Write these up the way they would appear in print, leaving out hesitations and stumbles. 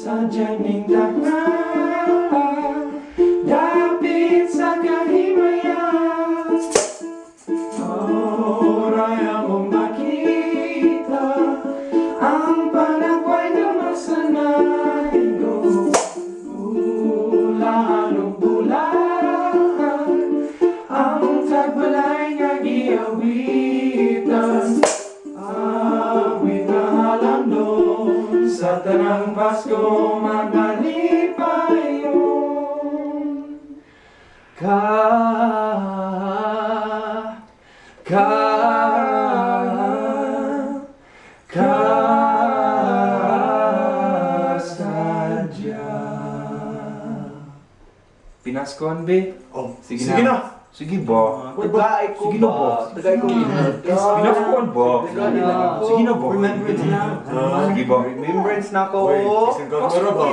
Sadya ning dakma, dapit sa kahimayan. Oray mong makita ang panagway nga masanaygo. Ulan ug bulan, ang tagbalay nga giawitan. Awit nga halandon sa tanang Pasko magmalipayon. Ka ka sadya. Pinaskuhan be? Oh, Sige sige na. na. Sige ba? Uy, Tagay ko Sige na ba? Tagay ko. Pinaskuhan ba? Tagay na ko. Sige na ba? Remembrance na. Sige ba? Remembrance na ko. Uy, isang gagawin ba?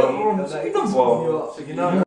Sige na ba? Sige na.